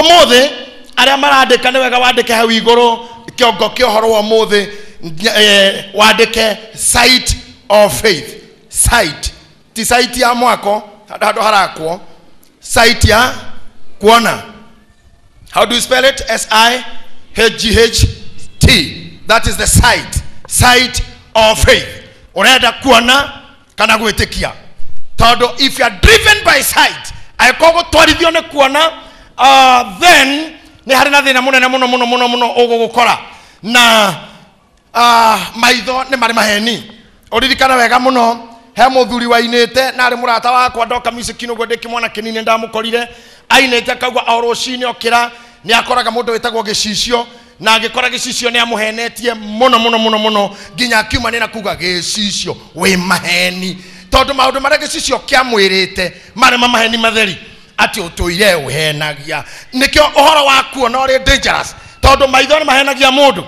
Ũmũthĩ arĩa marandĩka nĩ wega wandĩke hau igũrũ kĩongo kĩa ũhoro wa ũmũthĩ, wandĩke sight of faith. Sight ti sight ya mwako handũ harakwo, sight ya kuona. How do you spell it? S I H G H T. That is the sight. Sight of faith. Urenda kuona kana gwĩtĩkia. Tondũ if you are driven by sight, angĩkorwo gũtwarithio nĩ kuona, then nĩ harĩ na thĩna mũnene mũno mũno mũno mũno ũgũgũkora. Na maitho nĩ marĩ maheni. Ũririkana wega mũno, he mũthuri wainĩte na arĩ mũrata wakwa ndoka music ũguo ndĩ kĩmwana kĩnini ndamũkorire ainĩte akauga o rũcinĩ okĩra nĩ akoraga mũndũ wĩtagwo gĩcicio, na agĩkora gĩcicio nĩ amũhenetie mũno mũno mũno mũno nginya akiuma nĩ na kuga gĩcicio wĩ maheni, tondũ maũndũ marĩa gĩcicio kĩamwĩrĩte marĩ ma maheni matheri, atĩ ũtũire ũhenagia. Nĩkĩo ũhoro wa kuona ũrĩ dangerous, tondũ maitho nĩ mahenagia mũndũ.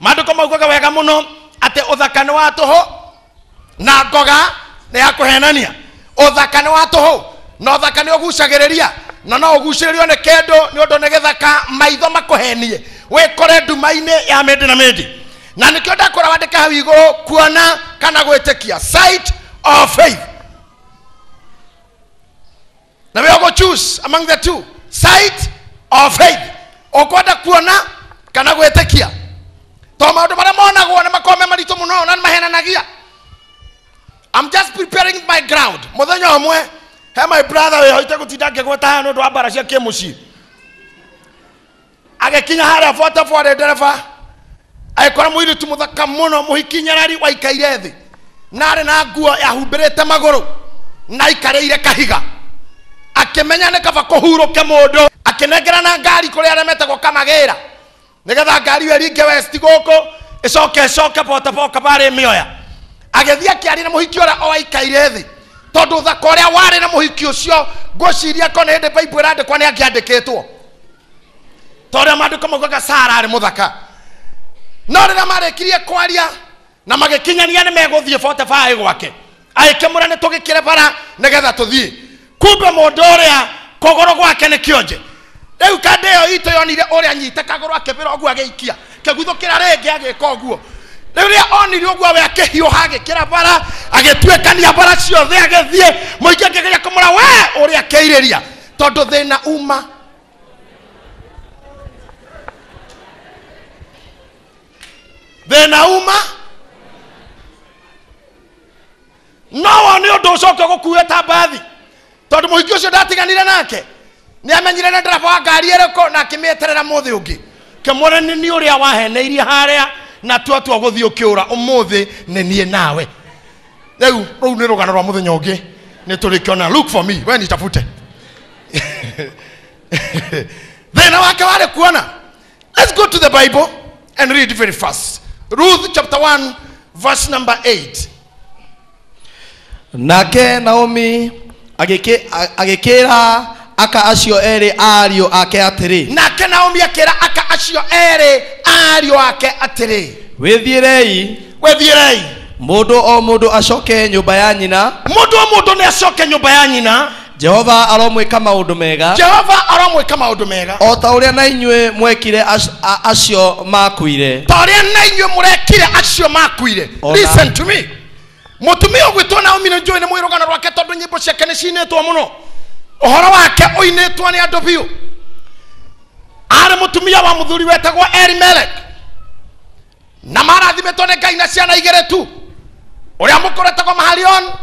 Maandĩko maugaga wega mũno atĩ ũthaka nĩ wa tũhũ na ngoga nĩ ya kũhenania. Ũthaka nĩ wa tũhũ na ũthaka nĩ ũgucagĩrĩria, na no ũgucĩrĩrio nĩ kĩndũ nĩ ũndũ nĩ gĩthaka, maitho makũhenie wĩkore nduma-inĩ ya mĩndĩ na mĩndĩ. Na nĩkĩo ndakũra wandĩke hau igũrũ kuona kana gwĩtĩkia, sight of faith. Na we go choose among the two, sight or faith. Ũkwenda kuona kana gwĩtĩkia, to maũndũ marĩa monagwo nĩ makoragwo me maritũ mũno na nĩ mahenanagia. I'm just preparing my ground. Mũthenya ũmwe he my brother wĩhoite gũtinda ngĩgweta haha nĩ ũndũ wa mbara cia kĩmũciĩ, agĩkinya harĩa 44 arĩ ndereba, agĩkora mũirĩtu mũthaka mũno mũhiki nyarari waikaire thĩ na arĩ na nguo yahumbĩrĩte magũrũ na aikarĩire kahiga. Akĩmenya nĩ kaba kũhurũke mũndũ, akĩnengerana ngari kũrĩ arĩa metagwo kamagĩra nĩgetha ngari ĩyo ĩringe west gũkũ ĩcoke ĩcoke botaboka barĩ mĩoya. Agĩthiĩ akĩaria na mũhiki ũrĩa o aikaire thĩ, tondũ ũthaka ũrĩa warĩ na mũhiki ũcio ngwĩciria ko nĩ hĩndĩ Bible ĩrandĩkwo nĩ angĩandĩkĩtwo, ta ũrĩa maandĩko maugaga Sara arĩ mũthaka. No rĩrĩa marĩkirie kwaria na magĩkinyania nĩ megũthiĩ 45 gwake, agĩkĩmũra nĩ tũgĩkĩre bara nĩgetha tũthiĩ. Kumbe mũndũ ũrĩa kũgũrũ gwake nĩ kĩonje. Rĩu kandĩ ĩyo itũ yonire ũrĩa anyite kagũrũ akĩbĩra ũguo agĩikia, kĩguthũkĩra rĩngĩ agĩka ũguo. Rĩu rĩrĩa onire ũguo we akĩhiũha agĩkĩra bara, agĩtuĩkania bara ciothe agĩthiĩ, mũingĩ akĩgeria kũmũra we ũrĩa akĩirĩria, tondũ thĩna uma. Thĩna uma no wone ũndũ ũcoke gũkuĩte ta mbathi, tondũ mũhiki ũcio ndatiganire nake, nĩ amenyire nĩ ndereba wa ngari ĩrĩkũ na akĩmĩeterera mũthĩ ũngĩ. Kĩmwĩre nĩ niĩ ũrĩa waheneirie harĩa na twatua gũthiĩ ũkĩũra, ũmũthĩ nĩ niĩ nawe. Rĩu rũu nĩ rũgano rwa mũthenya ũngĩ nĩ tũrĩkĩona. Look for me, we nitafute. Thĩna wake warĩ kuona. Let's go to the Bible and read very fast. Ruth chapter 1 verse number 8. Nake Naomi agĩkĩra aka acio erĩ ariũ ake atĩrĩ. Nake Naomi akĩra aka acio erĩ ariũ ake atĩrĩ, wĩthiĩrei, wĩthiĩrei, mũndũ o mũndũ acoke nyũmba ya nyina. Mũndũ o mũndũ nĩ acoke nyũmba ya nyina. Jehova aromwĩka maũndũ mega. Jehova aromwĩka maũndũ mega. O ta ũrĩa na inyuĩ mwekire acio makuire. Ta ũrĩa na inyuĩ mũrekire acio makuire. Listen to me. Mũtumia ũgwĩtwo Naomi nĩ njũĩ nĩ mũĩ rũgano rwake tondũ nyĩmbo ciake nĩ cinĩtwo mũno. Ũhoro wake ũinĩtwo nĩ andũ biũ. Arĩ mũtumia wa mũthuri wetagwo Elimelech, na marathimĩtwo nĩ Ngai na ciana igĩrĩ tu, ũrĩa mũkũrũ etagwo Mahalion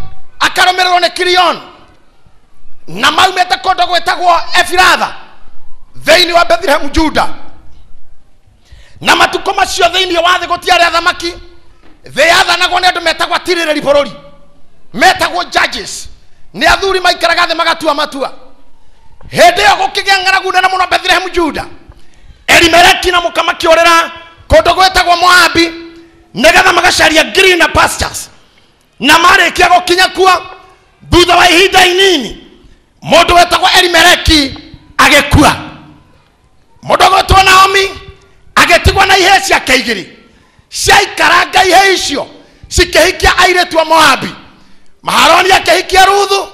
akarũmĩrĩrwo nĩ Kilion, na maumĩte kũndũ gwĩtagwo Efiratha thĩinĩ wa Bethlehem Juda. Na matukũ macio thĩinĩ wa thĩ gũtiarĩ athamaki, thĩ yathanagwo nĩ andũ metagwo atirĩrĩri bũrũri, metagwo judges, nĩ athuri maikaraga thĩ magatua matua. Hĩndĩ ĩyo gũkĩgĩa ng'aragu nene mũno Bethlehem Juda. Elimeleki na mũka makĩũrĩra kũndũ gwĩtagwo Moabi nĩgetha magacaria greener pastures. Na marĩkia gũkinya kuo, thutha wa ihinda inini mũndũ wetagwo Elimeleki agĩkua. Mũndũ ũgwĩtwo Naomi agĩtigwo na ihĩĩ ciake igĩrĩ, ciaikaranga ihĩĩ icio cikĩhikia airĩtu a Moabi. Maharoni akĩhikia Ruthu,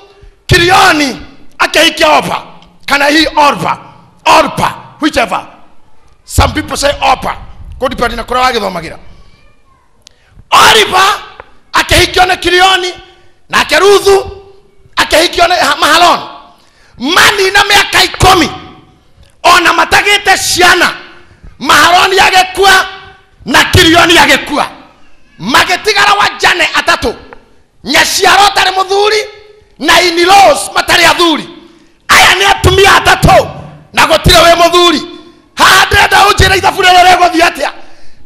Kilioni akĩhikia Orpa, kana hii Orpa, Orpa. Whichever. Some people say Opa. Kũdepend na kũrĩa wagĩthomagĩra. Oriba akĩhikio nĩ Kilioni, nake Ruthu akĩhikio nĩ Mahaloni. Manina mĩaka 10 ona matagĩte ciana. Mahaloni agĩkua na Kilioni agĩkua. Magĩtigara wajane atatũ, nyaciaro ũtarĩ mũthuri na in-laws matarĩ athuri. Aya nĩ atumia atatũ na gũtirĩ wĩ mũthuri. Haha ndĩrenda ũnjĩre ithabu rĩrĩ rĩgũthiĩ atĩa.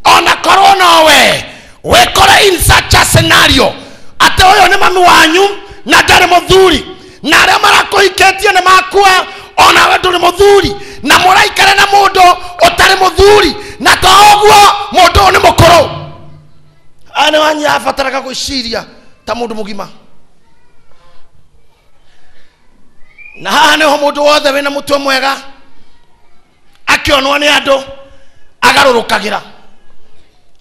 Ona korwo nowe wĩkore in such a scenario atĩ ũyũ nĩ mami wanyu na ndarĩ mũthuri, na arĩa marakũhikĩtie nĩ makua, onawe ndũrĩ mũthuri, na mũraikara na mũndũ ũtarĩ mũthuri, na to ũguo mũndũ ũyũ nĩ mũkũrũ. Aya nĩ wanyu abataraga gwĩciria ta mũndũ mũgima. Na haha nĩho mũndũ wothe wĩna mũtwe mwega akĩonwo nĩ andũ agarũrũkagĩra.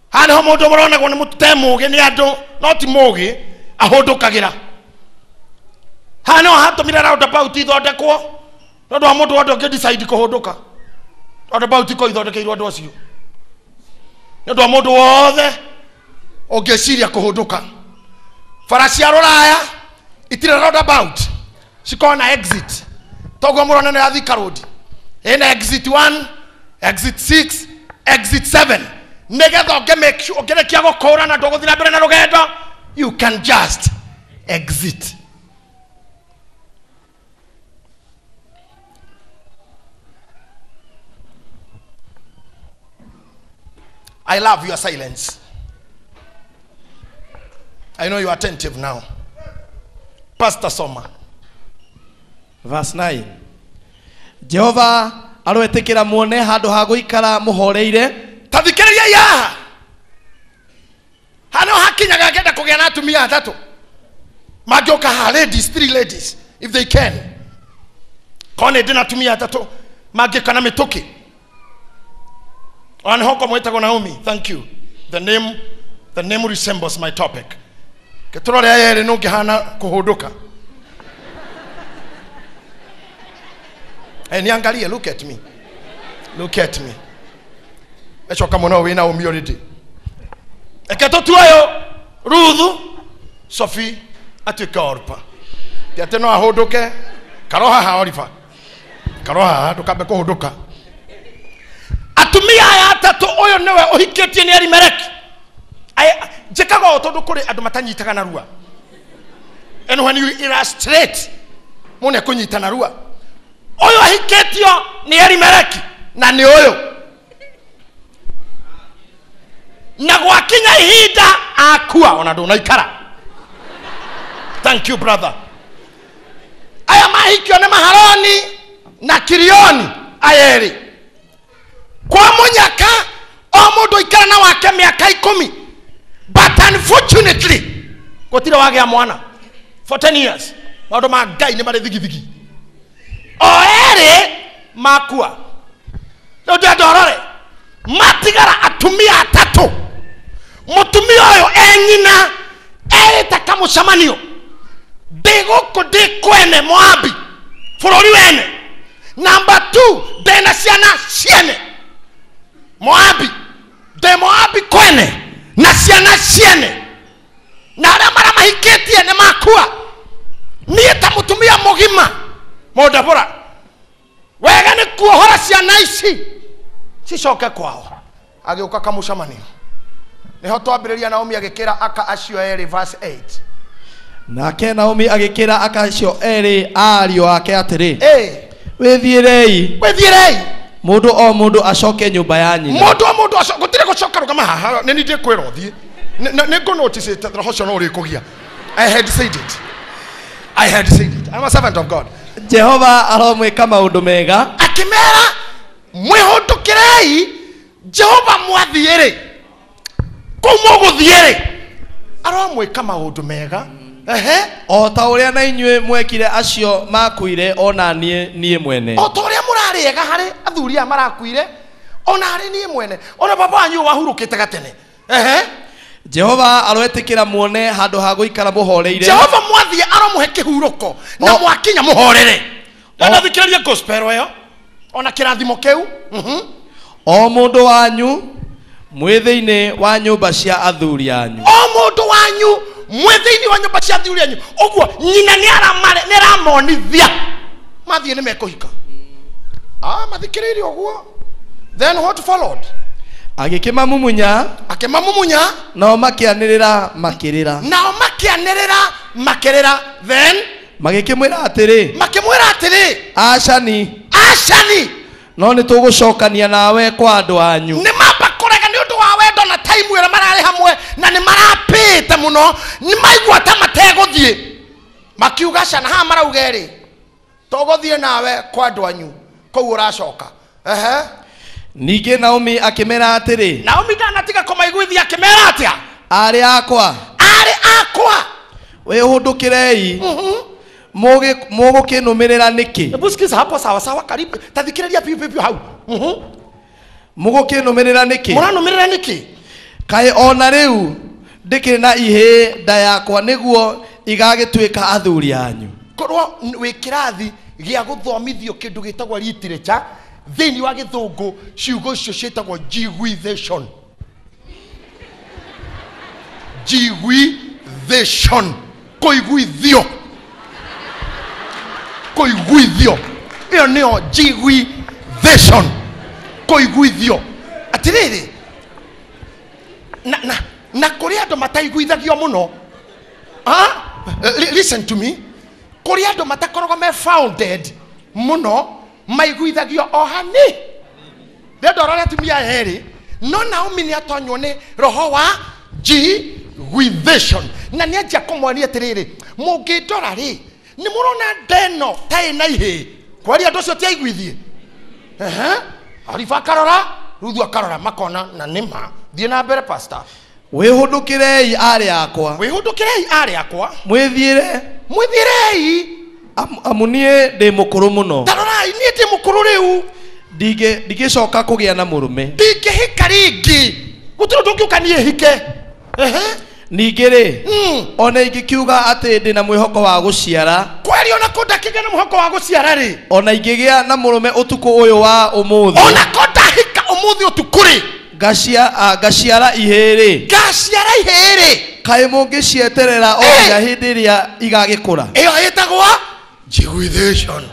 Haha nĩho mũndũ mũronagwo nĩ mũtwe mũũgĩ nĩ andũ no ti mũũgĩ ahũndũkagĩra. Haha nĩho hatũmire roundabout ithondekwo tondũ wa mũndũ wothe ũngĩ decide kũhũndũka. Roundabout ko ithondekeirwo andũ acio nĩ ũndũ wa mũndũ wothe ũngĩciria kũhũndũka. Bara cia rũraya itirĩ roundabout, cikoragwo na exit. Toguo mũrona nĩ ya Thika Road ĩna exit 1, exit 6, exit 7, nĩgetha ũngĩ make sure ũngĩrĩkia gũkũra na ndũgũthiĩ na mbere na rũgendo, you can just exit. I love your silence. I know you are attentive now. Pastor Soma. Verse 9. Jehova aroetikira muone handu ha guikara muhoreire. Tathikiriria ya. Hano hakinyaga ngenda kugia na atumia atatu. Mangĩũka ha ladies, 3 ladies if they can. Kone ndina atumia atatu mangĩũka na mĩtũkĩ. Ona hoko mwĩtagwo Naomi. Thank you. The name resembles my topic. Ketũrore aya erĩ nũngĩhana kũhũndũka. Niangalie, look at me. Look at me. Ecoka mũno wĩ Naomi already. Eke tũtue Ruthu, Sophie atuĩke Orpa. Ti atĩ no ahũndũke, karoha ha Oliver. Karoha haha ndũkambe kũhũndũka. Atumia aya atatũ, ũyũ nĩwe ũhikĩtie nĩ Elimeleki. Njĩkaga ũũ tondũ kũrĩ andũ matanyitaga narua. And when you illustrate, mũndũ nĩekũnyita narua. Ũyũ ahikĩtio nĩ Elimeleki na nĩ ũyũ. Na gwakinya ihinda akua ona ndũnaikara. Thank you brother. Aya mahikio nĩ Mahaloni na Kilioni aya erĩ. Kwa mũnyaka o mũndũ aikara na wake mĩaka 10. But unfortunately gũtirĩ wagĩa mwana for 10 years. Maũndũ ma Ngai nĩ marĩ thigithigi. O erĩ makua. Rĩu ndĩrenda ũrore matigara atumia atatũ. Mũtumia ũyũ e nyina erĩte kamũcemanio, ndĩ gũkũ ndĩ kwene Moabi bũrũri wene. Number 2, ndĩna ciana ciene Moabi, ndĩ Moabi kwene na ciana ciene, na arĩa maramahikĩtie nĩ makua. Niĩ ta mũtumia mũgima mũndabũra wega nĩ kuohora ciana ici cicoke kwao. Agĩũka kamũcemanio. Nĩho twambĩrĩria Naomi agĩkĩra aka acio erĩ, verse 8. Nake Naomi agĩkĩra aka acio erĩ ariũ ake atĩrĩ, wĩthiĩrei, wĩthiĩrei, mũndũ o mũndũ acoke nyũmba ya nyina. Mũndũ o mũndũ acoke, gũtirĩ gũcoka rũgama haha, nĩ niĩ ndĩkwĩra ũthiĩ. Nĩ ngũ notice roho ũcio no ũrĩkũgia. I had said it. I had said it. I'm a servant of God. Jehova aromwĩka maũndũ mega. Akĩmera mwĩhũndũkĩrei Jehova mwathiĩ-rĩ, kũu mũgũthiĩ-rĩ, aromwĩka maũndũ mega. Ehe. O ta ũrĩa na inyuĩ mwekire acio makuire, ona niĩ mwene. O ta ũrĩa mũrarĩ ega harĩ athuri aya marakuire, ona harĩ niĩ mwene. Ona baba wanyu wahurũkĩte gatene. Ehe. Jehova aroetĩkĩra muone handũ ha gũikara mũhoreire. Jehova mwathiĩ aromũhe kĩhurũko na mwakinya mũhorere. Ndathikĩrĩria gospel ĩyo. Ona kĩrathimo kĩu. O mũndũ wanyu mwĩ thĩinĩ wa nyũmba cia athuri anyu. O mũndũ wanyu mwĩ thĩinĩ wa nyũmba cia athuri anyu. Ũguo nyina nĩ aramonithia mathiĩ nĩ mekũhika. Mathikĩrĩirie ũguo. Then what followed? Agĩkĩmamumunya. Akĩmamumunya. Nao makĩanĩrĩra makĩrĩra. Nao makĩanĩrĩra makĩrĩra. Then magĩkĩmwĩra atĩrĩ. Makĩmwĩra atĩrĩ. Acani. Acani. No nĩ tũgũcokania nawe kwa andũ anyu. Nĩ mamba kũrega nĩ ũndũ wa wendo na time ĩrĩa mararĩ hamwe na nĩ marapĩte mũno, nĩ maigua ta mategũthiĩ. Makiuga cana haha marauga ĩrĩ tũgũthiĩ nawe kwa andũ anyu kũu ũracoka. Ehe. Ningĩ Naomi akĩmera atĩrĩ. Naomi ndanatiga kũmaiguithia akĩmera atĩa? Arĩ akwa. Arĩ akwa. Wĩhũndũkĩrei. Mũgũkĩnũmĩrĩra nĩkĩ? Hebu sikiza hapo sawa sawa, karibu. Tathikĩrĩria piu piu hau. Mũgũkĩnũmĩrĩra nĩkĩ? Mũranũmĩrĩra nĩkĩ? Kaĩ ona rĩu ndĩkĩrĩ na ihĩĩ nda yakwa nĩguo igagĩtuĩka athuri anyu. Korwo wĩ kĩrathi gĩa gũthomithio kĩndũ gĩtagwo literature thĩinĩ wa gĩthũngũ, ciugo icio ciĩtagwo jiguithation. Jiguithation. Kũiguithio. Kũiguithio. Ĩyo nĩyo jiguithation. Kũiguithio. Atĩrĩrĩ, na kũrĩ andũ mataiguithagio mũno. Listen to me. Kũrĩ andũ matakoragwo me founded mũno, maiguithagio o hani. Ndĩrenda ũrore atumia erĩ, no Naomi nĩ atonywo nĩ roho wa jiguithation. Na nĩ anjia kũmwonia atĩrĩrĩ, mũngĩndora rĩ, nĩ mũrona ndeno ta ĩna ihĩĩ. Kwaria andũ acio ti aiguithie. Arifa akarora, Ruthu akarora, makona na nĩma. Thiĩ na mbere pastor. Wĩhũndũkĩrei arĩ akwa. Wĩhũndũkĩrei arĩ akwa. Mwĩthiĩre. Mwĩthiĩrei. Amu niĩ ndĩ mũkũrũ mũno. Tarorai niĩ ndĩ mũkũrũ rĩu. Ndingĩcoka kũgĩa na mũrũme. Ndingĩhika rĩngĩ. Gũtirĩ ũndũ ũngĩũka niĩ hike. Ningĩ rĩ, ona ingĩkiuga atĩ ndĩ na mwĩhoko wa gũciara. Kweri ona ko ndakĩgĩa na mwĩhoko wa gũciara rĩ. Ona ingĩgĩa na mũrũme ũtukũ ũyũ wa ũmũthĩ. Ona ko ndahika ũmũthĩ ũtukũ rĩ. Ngaciara ihĩĩ rĩ. Ngaciara ihĩĩ rĩ. Kaĩ mũngĩcieterera o nginya hĩndĩ ĩrĩa igagĩkũra. Ĩyo ĩtagwo jiguithation.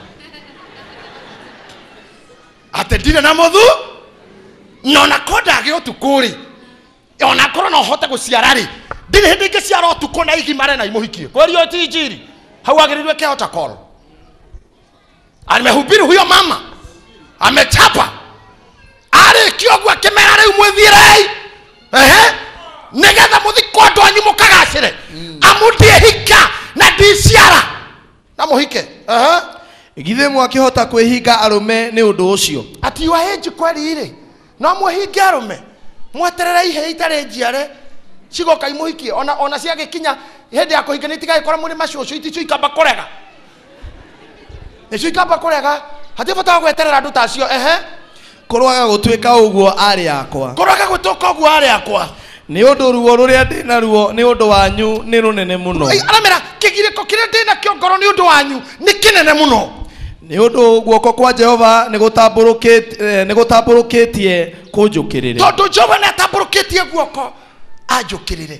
Atĩ ndirĩ na mũthu, na ona ko ndagĩa ũtukũ rĩ, ona korwo no hote gũciara rĩ, ndirĩ hĩndĩ ingĩciara ũtukũ na igimare na imũhikie. Kweri ti injiri. Hau agĩrĩirwo eke altar call. Amehubiri huyo mama. Amechapa. Arĩkia ũguo akĩmera rĩu mwĩthiĩrei. Nĩgetha mũthiĩ kwa andũ anyu mũkagacĩre. Amu ndiĩhika na ndiciara. Na mũhike. Githĩ mwakĩhota kwĩhinga arũme nĩ ũndũ ũcio? Ati your age kweri rĩ, no mwĩhinge arũme. Mweterere ihĩĩ itarĩ njiare cigoka imũhikie. Ona ciagĩkinya hĩndĩ ya kũhinga nĩ itigagĩkora mũrĩ macũcũ, iticio ikamba kũrega. Nĩcio ikamba kũrega. Hatirĩ bata wa gweterera andũ ta acio. Kũroaga gũtuĩka ũguo arĩ akwa. Kũroaga gũtuĩka ũguo arĩ akwa. Nĩ ũndũ ruo rũrĩa ndĩ naruo nĩ ũndũ wanyu nĩ rũnene mũno. Aramera kĩgirĩko kĩrĩa ndĩ nakĩo ngoro nĩ ũndũ wanyu nĩ kĩnene mũno. Nĩ ũndũ guoko kwa Jehova nĩ gũtambũrũkĩtie kũnjũkĩrĩre. Tondũ Jehova nĩ atambũrũkĩtie guoko anjũkĩrĩre.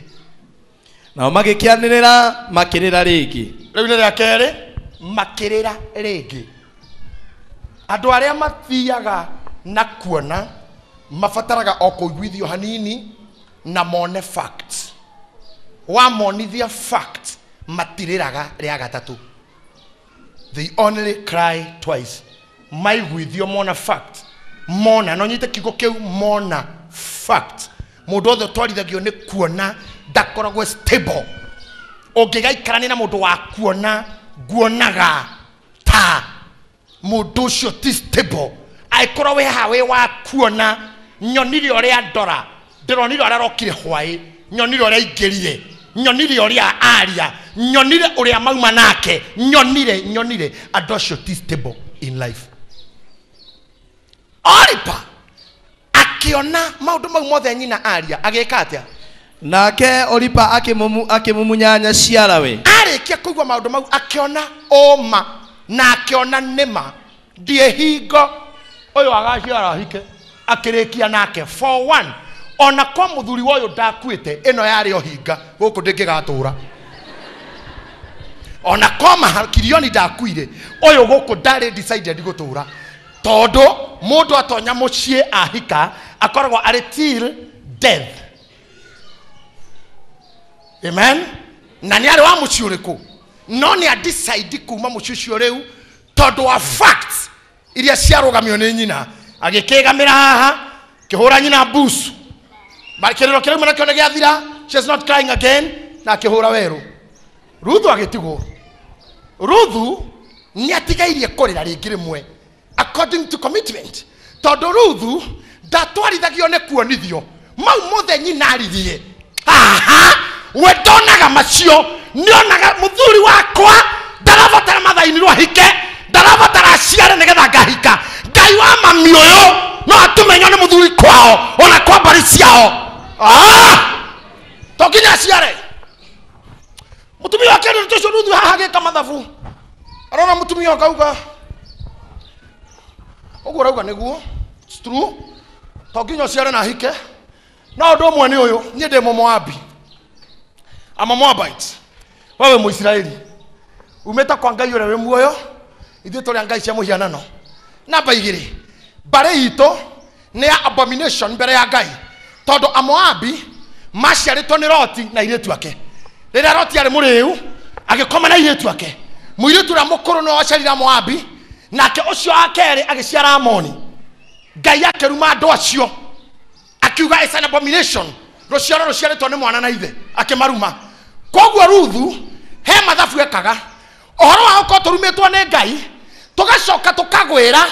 Nao magĩkĩanĩrĩra makĩrĩra rĩngĩ. Rĩu nĩ rĩa kerĩ, makĩrĩra rĩngĩ. Andũ arĩa mathiaga na kuona mabataraga o kũiguithio hanini na mone facts. Wamonithia facts matirĩraga rĩa gatatũ. They only cry twice. Maiguithio mona facts. Mona, no nyite kiugo kĩu mona facts. Mũndũ othe ũtwarithagio nĩ kuona ndakoragwo stable. Ũngĩgaikarania na mũndũ wa kuona, nguonaga ta mũndũ ũcio ti stable. Angĩkorwo wĩ haha wĩ wa kuona, nyonire ũrĩa ndora, ndĩronire ũrĩa arokire hwaĩ, nyonire ũrĩa aingĩrire, nyonire ũrĩa aria, nyonire ũrĩa mauma nake, nyonire andũ acio ti stable in life. Oripa akĩona maũndũ mau mothe nyina aria, agĩka atĩa? Nake Oripa akĩmumunya nyaciarawe. Arĩkia kũigua maũndũ mau akĩona ũma na akĩona nĩma, ndiĩ hingo Ũyũ agaciara hike akĩrĩkia nake for one. Ona kwa mũthuri wa ũyũ ndakuĩte ĩno yarĩ ohinga gũkũ ndĩngĩgatũra. Ona kwa Kirioni ndakuire ũyũ gũkũ ndarĩ decided gũtũra tondũ mũndũ atonya mũciĩ ahika akoragwo arĩ till death. Amen. Na nĩ arĩ wa mũciĩ ũrĩkũ no nĩ a decide kuma mũciĩ ũcio rĩu tondũ wa facts iria ciarũgamio nĩ nyina agĩkĩgamĩra haha kĩhũra nyina busu kĩrĩro kĩrĩa auma nakĩo nĩ gĩathira. She is not crying again na akĩhũra werũ. Ruthu agĩtigwo. Ruthu nĩ atigairie kũrĩra rĩngĩ rĩmwe according to commitment tondũ Ruthu ndatwarithagio nĩ kuonithio mau mothe nyina arithie aha we ndonaga macio nĩonaga mũthuri wakwa ndarabatara mathainirwo ahike ndarabatara aciare nĩgetha ngahika. Ngai wa mami ũyũ no atũmenywo nĩ mũthuri kwao ona kwa mbarĩ ciao. To nginya aciare. Mũtumia wake nĩ ũcio Ruthu haha agĩka mathabu arona mũtumia akauga ũguo ũrauga nĩguo it's true to nginya ũciare na ahike no ũndũ ũmwe nĩ ũyũ niĩ ndĩ Mũmoabi. I'm a Moabite. Wewe Mũisiraeli umĩte kwa Ngai ũrĩa wĩ muoyo ithuĩ tũrĩ a Ngai cia mũhianano. Namba igĩrĩ mbarĩ itũ nĩ ya abomination mbere ya Ngai tondũ Amoabi maciarĩtwo nĩ Loti na airĩtu ake. Rĩrĩa Loti arĩ mũrĩu agĩkoma na airĩtu ake mũirĩtu ũrĩa mũkũrũ nĩwe waciarire Amoabi nake ũcio wa kerĩ agĩciara Amoni. Ngai akĩruma andũ acio akiuga it's an abomination rũciaro rũciarĩtwo nĩ mwana na ithe akĩmaruma. Koguo Ruthu he mathabu ekaga ũhoro wa gũkorwo tũrumĩtwo nĩ Ngai tũgacoka tũkagwĩra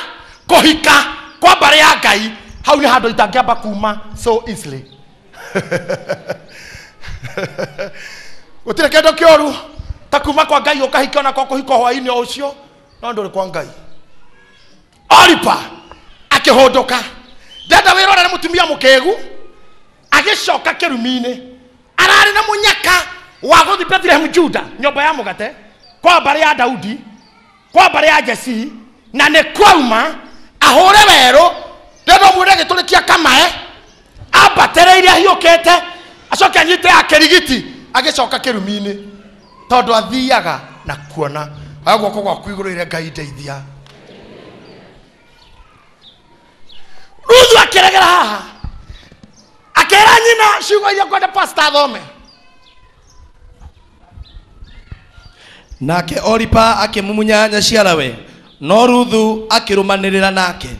kũhika kwa mbarĩ ya Ngai hau nĩ handũ itangĩamba kuma so easily. Gũtirĩ kĩndũ kĩũru ta kuma kwa Ngai ũkahika ona kwa kũhika hwaĩ-inĩ o ũcio no ndũrĩ kwa Ngai. Oripa akĩhũndũka ndenda wĩrore nĩ mũtumia mũkĩgu agĩcoka kĩrumi-inĩ ararĩ na mũnyaka wa gũthiĩ Bethlehem Juda nyũmba ya mũgate kwa mbarĩ ya Daudi kwa mbarĩ ya Jesii na nĩ kwauma ahũre werũ ndenda ũmwĩre agĩtũrĩkia kamae ambatĩrĩire ahiũkĩte acoke anyite ya kĩrigiti agĩcoka kĩrumi-inĩ tondũ athiaga na kuona. Oya guoko gwaku igũrũ ĩre Ngai ndeithia. Ruthu akĩregera haha akĩra nyina ciugo iria kwenda pastor athome. Nake Oripa akĩmumunya nyaciarawe no Ruthu akĩrũmanĩrĩra nake.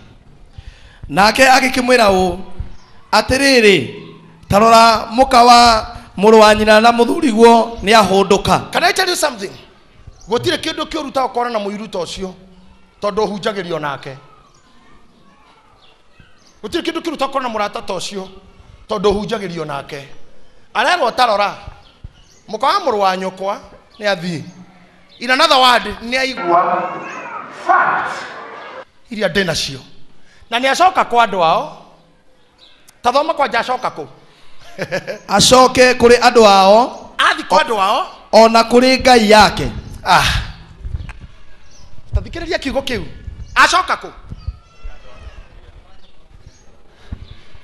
Nake agĩkĩmwĩra ũũ atĩrĩrĩ ta rora mũka wa mũrũ wa nyina na mũthuriguo nĩ ahũndũka. Can I tell you something? Gũtirĩ kĩndũ kĩũru ta gũkorwo na mũiru ta ũcio tondũ ũhunjagĩrio nake. Gũtirĩ kĩndũ kĩũru ta gũkorwo na mũrata ta ũcio tondũ ũhunjagĩrio nake. Arerwo ta rora mũka wa mũrũ wa nyũkwa nĩ athiĩ. In another word nĩ aigua fact iria ndĩ nacio na nĩ acoka kwa andũ ao. Ta thoma kwanja acoka kũ? Acoke kũrĩ andũ ao athi kwa andũ ao ona kũrĩ Ngai yake. Ta thikĩrĩria kiugo kĩu. Acoka kũ?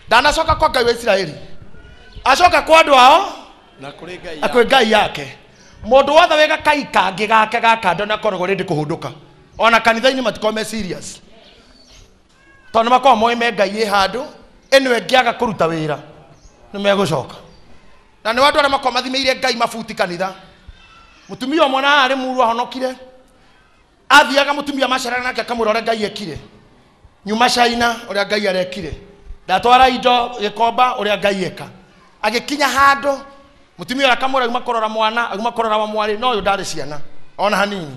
Ndanacoka kwa Ngai wa Isiraeli acoka kwa andũ ao na kũrĩ Ngai na kũrĩ Ngai yake. Mũndũ wothe wĩ gakai kangĩ gake ga kando nĩ akoragwo rĩndĩ kũhũndũka ona kanitha-inĩ matikoragwo me serious tondũ nĩ makoragwo moĩ me Ngai ĩ handũ ĩno ĩngĩaga kũruta wĩra nĩ megũcoka. Na nĩ andũ arĩa makoragwo mathimĩire Ngai mabuti kanitha. Mũtumia ũmwe na arĩ muru ahonokire athiaga mũtumia maceraga nake akamwĩra ũrĩa Ngai ekire nyuma China ũrĩa Ngai arekire ndatwara indo gĩkomba ũrĩa Ngai eka. Agĩkinya handũ mũtumia ũrĩa akamwĩra auma kũrora mwana auma kũrora wa mwarĩ no ũyũ ndarĩ ciana ona hanini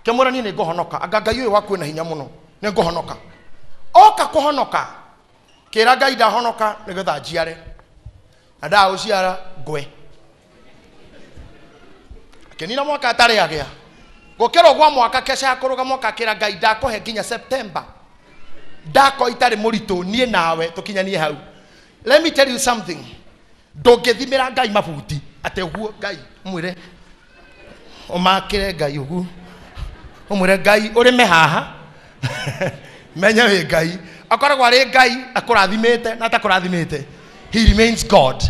kĩmwĩra niĩ nĩ ngũhonoka anga Ngai ũyũ waku wĩna hinya mũno nĩ ngũhonoka. Oka kũhonoka kĩra Ngai ndahonoka nĩgetha njiare na ndagũciara ngwe. Akĩnina mwaka atarĩ agĩa gũkĩra ũguo mwaka keca ya kũrũga mwaka akĩra Ngai ndakũhe nginya September ndako itarĩ mũritũ niĩ nawe tũkinyanie hau. Let me tell you something. Ndũngĩthimĩra Ngai mabuti atĩ ũguo Ngai ũmwĩre ũmakĩre Ngai ũguo ũmwĩre Ngai ũrĩme haha Menye wĩ Ngai. Akoragwo arĩ Ngai akũrathimĩte na atakũrathimĩte. He remains God.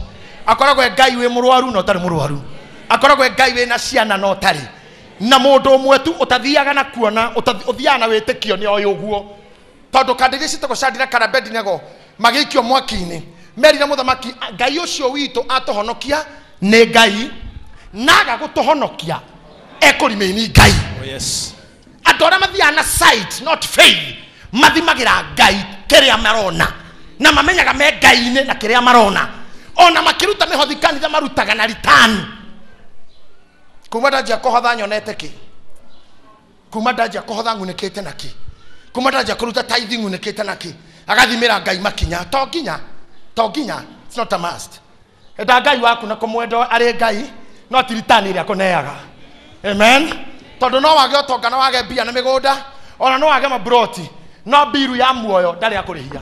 Akoragwo e Ngai wĩ mũrwaru na ũtarĩ mũrwaru. Akoragwo e Ngai wĩna ciana na ũtarĩ. Na mũndũ ũmwe tu ũtathiaga na kuona, ũthiaga na wĩtĩkio nĩ oĩ ũguo. Tondũ kandĩ iria ciĩtagwo Shadraka na Abednego magĩikio mwaki-inĩ, merire mũthamaki, Ngai ũcio witũ atũhonokia nĩ Ngai, na aga gũtũhonokia ekũremain Ngai. Oh yes. Andũ arĩa mathiaga na sight not faith mathimagĩra Ngai kĩrĩa marona na mamenyaga me Ngai-inĩ na kĩrĩa marona. Ona makĩruta mĩhothi kanitha marutaga na return. Kuma ndanjia kũhotha nyonete kĩ? Kuma ndanjia kũhotha ng'unĩkĩte na kĩ? Kuma ndanjia kũruta tithe ng'unĩkĩte na kĩ? Agathimĩra Ngai makinya. To nginya, to nginya, it's not a must. Enda Ngai waku na kũmwenda arĩ Ngai, no ti return ĩrĩa akũneaga. Amen. Tondũ no wage ũtonga na wage mbia na mĩgũnda, ona no wage maburoti, no mbiru ya muoyo ndarĩ akũrĩhia.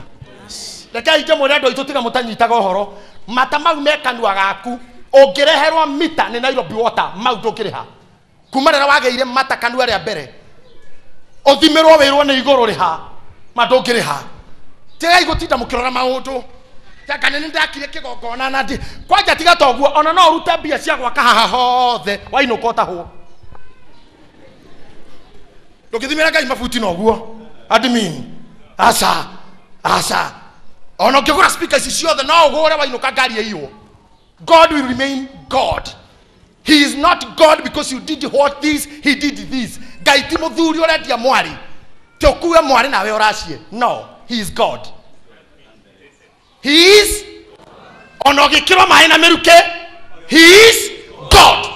Rekei ngĩmwĩre andũ aitũ tiga mũtanyitaga ũhoro, mata mau me kanua gaku, ũngĩreherwo mita nĩ Nairobi Water, mau ndũngĩrĩha. Kuma rĩrĩa wagĩire mata kanua rĩa mbere, ũthimĩrwo wĩrwo nĩ igũrũ rĩha, ma ndũngĩrĩha. Tigai gũtinda mũkĩrora maũndũ. Kana nĩ ndakire kĩgongona na ndi kwanja tiga toguo, ona no ũrute mbia cia gwaka haha hothe wainũka ũtahwo. Ndũngĩthimĩra Ngai mabuti na ũguo. Admin. Aca. Aca. Ona ũngĩgũra speaker ici ciothe no ũgũre wainũka ngari ĩiywo. God will remain God. He is not God because you did what this, he did this. Ngai ti mũthuri ũrendia mwarĩ. Ti ũkue mwarĩ nawe ũracie. No, he is God. He is. Ona ũgĩkĩrwo maĩ na mĩrukĩ, he is God.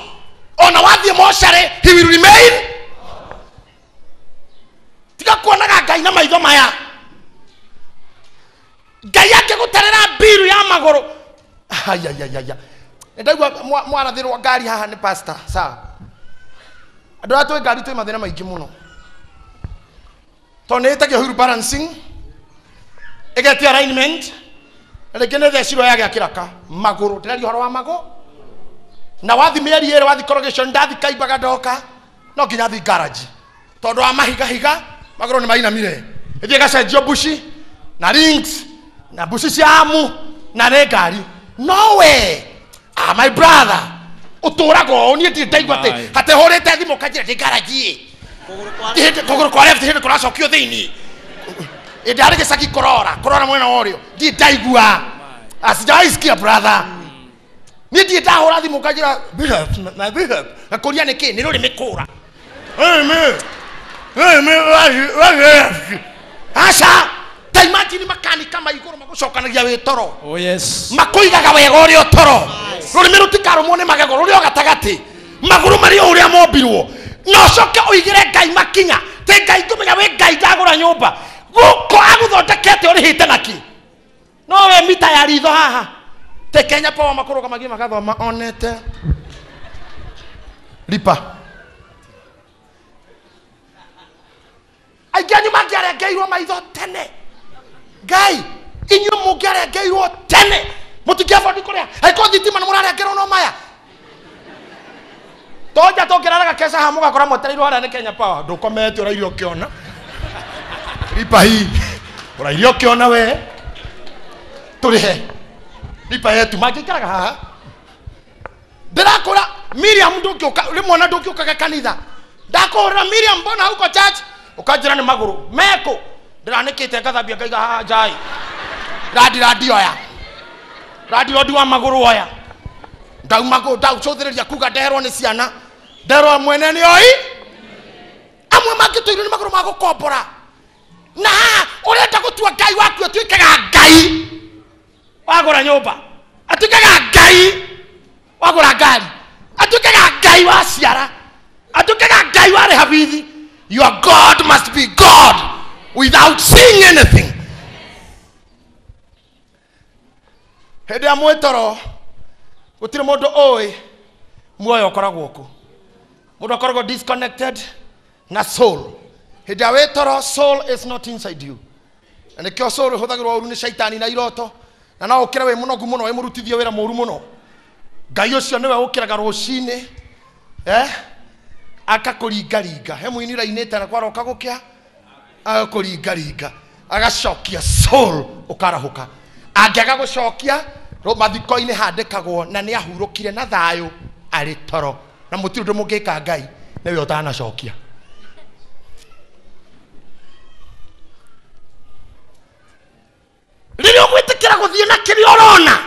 Ona wathiĩ mocarĩ, he will remain. Tiga kuonaga Ngai na maitho maya. Ngai angĩgũtarĩra mbiru ya magũrũ. Ayayayaya. Ndaigua mwarathĩrwo ngari haha nĩ pastor, sawa. Andũ arĩa twĩ ngari twĩ mathĩna maingĩ mũno. Tondũ nĩ ĩtagio wheel balancing, ĩgetia alignment, na rĩngĩ nĩ thecirwo yagĩa kĩraka magũrũ. Ndĩraria ũhoro wa magũrũ. Na wathi mĩeri ĩrĩ wathi corrugation, ndathi kaimbaga ndoka, no nginya thi garage. Tondũ wa mahigahiga, magũrũ nĩ mainamire. Ĩthiĩ ĩgacenjio mbuci na rings na mbuci cia amu na nĩ ngari. No we, my brother, ũtũraga ũũ, niĩ ndirĩ ndaigua atĩ atĩ hũrĩte thimũ kanjĩra ndĩ garage ĩ. Kũgũrũ kwa left hĩndĩ kũracokio thĩinĩ. Ĩndĩ arĩ gĩcagi kũrora, kũrora mwena wa ũrĩo. Ndirĩ ndaigua. Sijawahi sikia brother. Niĩ ndirĩ ndahũra thimũ kanjĩra bishop, my bishop. Ngakũria nĩ kĩ? Nĩ rũrĩmĩ kũra. Aca, ta imagine makanika ma igũrũ magũcokanagia wĩ toro. Oh yes. Makũigaga wega ũrĩ o toro. Rũrĩmĩ rũtikarũmwo nĩ magego, rũrĩ o gatagatĩ. Magũrũ marĩ o ũrĩa mombirwo. Na ũcoke ũigĩre Ngai makinya. Ti Ngai ngũmenya wĩ Ngai ndagũra nyũmba. Gũkũ agũthondekete ũrĩhĩte na kĩ? No we mita ya ritho haha. Te Kenya Power makũrũgamagia magathoma onete. Lipa. Aingĩ anyu mangĩarengeirwo maitho tene. Ngai, inyuĩ mũngĩarengeirwo tene. Mũtingĩabondi kũrĩa. Angĩkorwo thitima nĩ mũrarengerwo no maya. Tonja tũngĩraraga keca haha mũgakora mwetereirwo harĩa nĩ Kenya Power. Ndũkomete ũraire ũkĩona. Lipa hii. Ũraire ũkĩona we. Tũrĩhe. Lipa yetu. Mangĩikaraga haha. Ndĩrakũra Miriam ndũngĩũka, rĩmwe ona ndũngĩũkaga kanitha. Ndakũhũrĩra Miriam, mbona huko church? Ũkanjĩra nĩ magũrũ. Mekũ? Ndĩranĩkĩte ngathambia ngaiga haha njai. Randi randi oya. Randi randi wa magũrũ oya. Ndauma ndaucũthĩrĩria kuga ndeherwo nĩ ciana. Ndeherwo mwene nĩ oi. Amwe mangĩtũirwo nĩ magũrũ ma gũkombora. Na haha ũrenda gũtua Ngai waku atuĩkaga Ngai. Wagũra nyũmba atuĩkaga Ngai. Wagũra ngari atuĩkaga Ngai wa ciara. Atuĩkaga Ngai warĩha bithi. Your God must be God without seeing anything. Hĩndĩ ya mwĩtoro gũtirĩ mũndũ ũĩ muoyo ũkoragwo kũ. Mũndũ akoragwo disconnected na soul. Hĩndĩ ya wĩtoro soul is not inside you. Na nĩkĩo soul ĩhũthagĩrwo ũru nĩ shaitani na iroto. Na no ũkĩre wĩ mũnogu mũno, wĩ mũrutithie wĩra mũru mũno. Ngai ũcio nĩwe ũkĩraga rũcinĩ, akakũringaringa. He mũini ũrainĩte na kwaroka gũkĩa. Agakũringaringa. Agacokia soul ũkarahũka. Angĩaga gũcokia mathiko-inĩ handĩkagwo na nĩ ahurũkire na thayũ arĩ toro. Na mũtirĩ ũndũ mũngĩka Ngai nĩwe ũtanacokia. Rĩrĩa ũgwĩtĩkĩra gũthiĩ na kĩrĩa ũrona,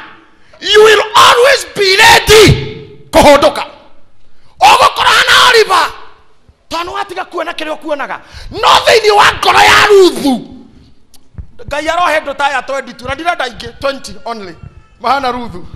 you will always be ready kũhũndũka. Ũgũkorwo hana Oliver tondũ watiga kuona kĩrĩa ũkuonaga. No thĩinĩ wa ngoro ya Ruthu, Ngai arohe andũ ta aya 22 na ndirenda ingĩ 20 only mahana Ruthu,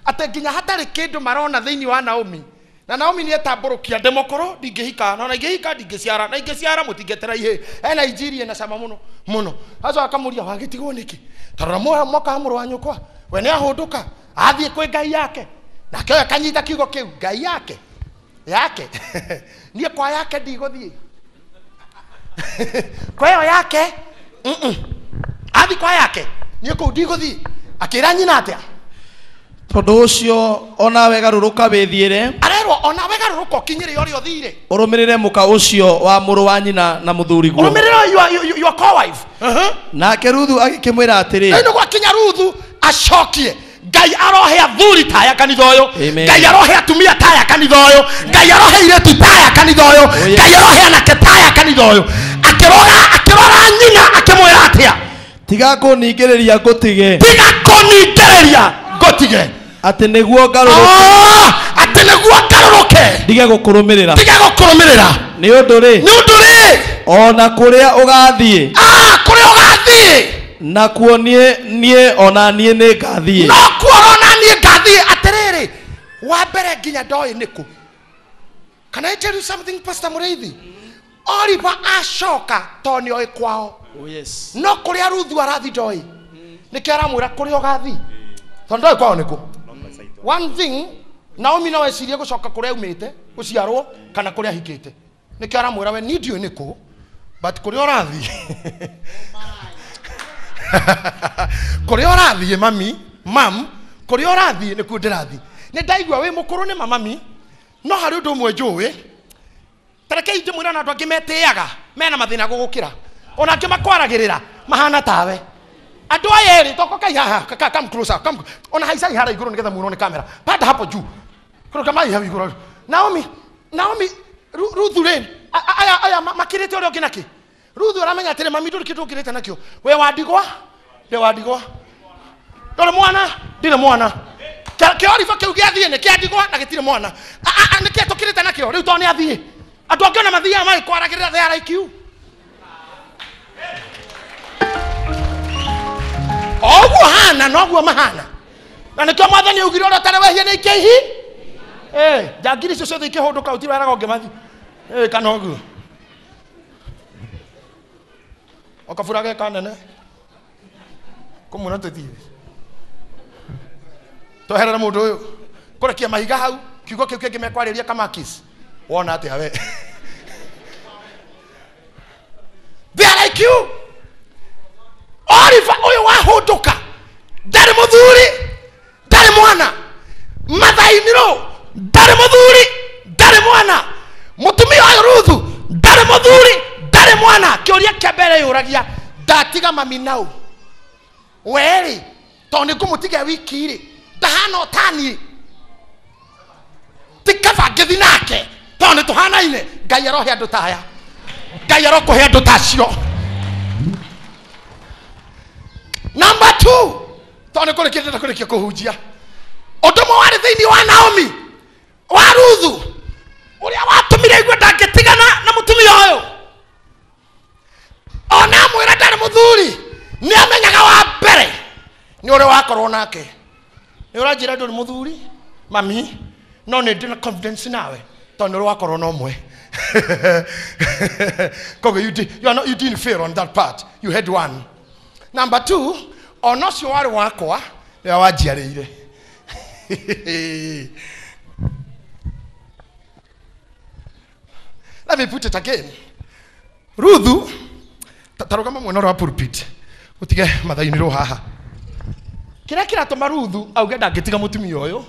atĩ nginya hatarĩ kĩndũ marona thĩinĩ wa Naomi. Na Naomi nĩ etambũrũkia ndĩ mũkũrũ ndingĩhika, na ingĩhika ndingĩciara, na ingĩciara mũtingĩetera ihĩĩ. E Nigeria na cama mũno mũno. Acoka akamũria wagĩtigwo nĩkĩ? Tarora mwaka wa mũrũ wa nyũkwa we nĩ ahũndũka athiĩ kwĩ Ngai yake. Nake ũyũ akanyita kiugo kĩu Ngai yake yake niĩ kwa yake ndigũthiĩ kwa ĩyo yake athi kwa yake niĩ kũu ndigũthiĩ. Akĩra nyina atĩa? Tondũ ũcio onawe garũrũka wĩthiĩre. Arerwo onawe garũrũka ũkinyĩre ũrĩa ũthire. Ũrũmĩrĩre mũka ũcio wa mũrũ wa nyina na mũthuriguo. Ũrũmĩrĩre your co-wife. Nake Ruthu agĩkĩmwĩra atĩrĩ. Rĩu nĩgwakinya Ruthu acokie. Ngai arohe athuri taya kanitha ũyũ. Ngai arohe atumia taya kanitha ũyũ. Ngai arohe airĩtu taya kanitha ũyũ. Ngai arohe anake taya kanitha ũyũ. Akĩrora nyina akĩmwĩra atĩa? Tiga kũningĩrĩria ngũtige. Tiga kũningĩrĩria ngũtige. Atĩ nĩguo ngarũrũke. Atĩ nĩguo ngarũrũke. Ndige gũkũrũmĩrĩra. Ndige gũkũrũmĩrĩra. Nĩ ũndũ rĩ. Nĩ ũndũ rĩ. Ona kũrĩa ũgathiĩ. Kũrĩa ũgathiĩ. Nakuo niĩ ona niĩ nĩ ngathiĩ. No kuo ona niĩ ngathiĩ. Atĩrĩrĩ, wa mbere nginya ndoĩ nĩkũ. Can I tell you something, Pastor Mũrĩithi? Oliver acoka tondũ nĩoĩ kwao. Oh yes. No kũrĩa Ruthu arathi ndoĩ. Nĩkĩo aramwĩra kũrĩa ũgathiĩ. Tondũ ndoĩ kwao nĩkũ. One thing, Naomi no ecirie gũcoka kũrĩa aumĩte, gũciarwo kana kũrĩa ahikĩte. Nĩkĩo aramwĩra we niĩ ndiũĩ nĩkũ, but kũrĩa ũrathiĩ. Kũrĩa ũrathiĩ mami, mam, kũrĩa ũrathiĩ nĩkuo ndĩrathiĩ. Nĩ ndaigua wĩ mũkũrũ nĩ mami, no harĩ ũndũ ũmwe njũĩ. Ta rekei ndĩmwĩre na andũ angĩ metĩaga, mena mathĩna gũgũkĩra. Ona angĩ makwaragĩrĩra, mahana tawe. Andũ aya erĩ, toko kai haha, come closer, come. Ona haicai hara igũrũ nĩgetha muonwo nĩ kamera. Panda hapo juu. Kũrũka mai hau igũrũ. Naomi, Ruthu rĩ, aya makĩrĩte ũrĩa ũngĩ nakĩ? Ruthu aramenya atĩrĩ, mami ndũrĩ kĩndũ ũngĩrĩte nakĩo. We wa ndigwa? Ndĩ wa ndigwa. Ndũrĩ mwana? Ndirĩ mwana. Kĩoriba kĩu gĩathiĩ nĩ kĩa ndigwa na gĩtirĩ mwana. Nĩkĩĩ tũkĩrĩte nakĩo? Rĩu tondũ nĩ athiĩ. Andũ angĩ ona mathiaga magĩkwaragĩrĩra they are like you. Oguo hana noguo mahana. Na nĩkĩo mwathani augire ũrĩa ũtarĩ wehia nĩ aikie ihi. Njangiri icio ciothe ikĩhũndũka ũtirwaraga ũngĩmathi. Kana ũguo. Okabura geka nene. Kũmuona tũthiĩ. Tweherera mũndũ ũyũ. Kũrekia mahiga hau, kiugo kĩu kĩngĩ mekwarĩria kamakis. Wona atĩa we? They are like you. Oliver ũyũ wahũndũka ndarĩ mũthuri, ndarĩ mwana. Mathainirũ ndarĩ mũthuri, ndarĩ mwana. Mũtumia ũyũ Ruthu ndarĩ mũthuri, ndarĩ mwana. Kĩũria kĩa mbere yũragia, ndatiga mami nau. Werĩ, tondũ nĩngũmũtiga wiki rĩ, ndahana o ta niĩ. Ti kaba ngĩthiĩ nake, tondũ nĩtũhanaine. Ngai arohe andũ ta aya. Ngai arokũhe andũ ta acio. Number 2, tondũ nĩkũrĩkia ndĩrenda kũrĩkia kũhunjia. Ũndũ ũmwe warĩ thĩinĩ wa Naomi, wa Ruthu, ũrĩa watũmire aigue ndangĩtigana na mũtumia ũyũ. Ona amwĩra ndarĩ mũthuri, nĩ amenyaga wa mbere nĩ ũrĩa wakorwo nake. Nĩ ũranjĩra ndũrĩ mũthuri, mami, no nĩ ndĩ na confidence nawe tondũ nĩ ũrĩ wakorwo na ũmwe. Koguo you didn't fail on that part. You had one. Number 2, ona ũcio warĩ wakwa nĩwe wanjiarĩire. Let me put it again. Ruthu, tarũgama mwena ũrĩa wa pulpit, ũtige mathainirwo haha. Kĩrĩa kĩratũma Ruthu auge ndangĩtiga mũtumia ũyũ,